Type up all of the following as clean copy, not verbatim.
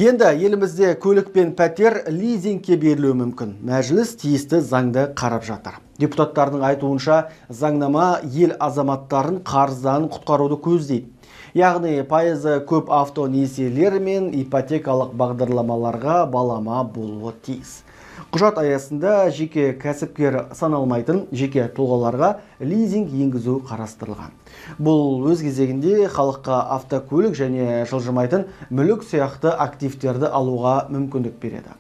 Енді елімізде көлік пен пәтер лизингке берілуі мүмкін. Мәжіліс тиісті заңды қарап жатыр. Депутаттардың айтуынша, заңнама ел азаматтарын қарыздан құтқаруды көздейді. Яғни пайызы көп автонесиелер мен ипотекалық бағдарламаларға балама болуы тиіс. Құжат аясында жеке кәсіпкер саналмайтын жеке тұлғаларға лизинг енгізу қарастырылған. Бұл өз кезегінде халыққа автокөлік және жылжымайтын мүлік сияқты активтерді алуға мүмкіндік береді.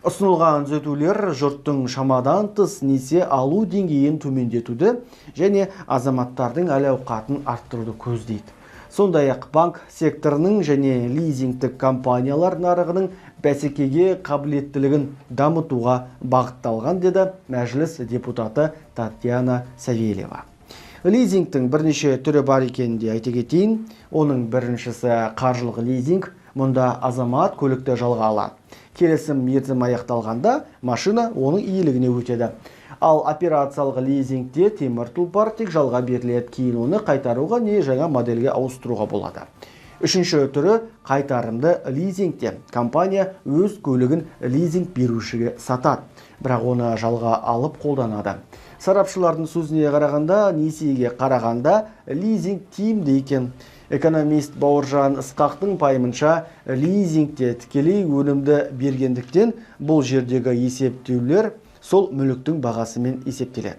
Ұсынылған түзетулер жұрттың шамадан тыс несие алу деңгейін төмендетуді және азаматтардың әл-ауқатын арттыруды көздейді. Сондай-ақ банк секторының және лизингтік компаниялар нарығының бәсекеге қабілеттілігін дамытуға бағытталған, деді мәжіліс депутаты Татьяна Савельева. Лизингтің бірнеше түрі бар екенін де айта кетейін. Оның біріншісі қаржылық лизинг. Мұнда азамат көлікті жалға алады. Келісім мерзімі аяқталғанда машина оның иелігіне өтеді. Ал операциялық лизингте темір тұлпар тек жалға беріледі, кейін оны қайтаруға не жаңа модельге ауыстыруға болады. Үшінші түрі қайтарымды лизингте. Компания өз көлігін лизинг берушіге сатады, бірақ оны жалға алып қолданады. Сарапшылардың сөзіне қарағанда, несиеге қарағанда лизинг тиімді екен. Экономист Бауыржан Ысқақтың пайымынша, лизингте тікелей өнімді бергендіктен бұл жердегі есептеулер сол мүліктің бағасымен есептеледі.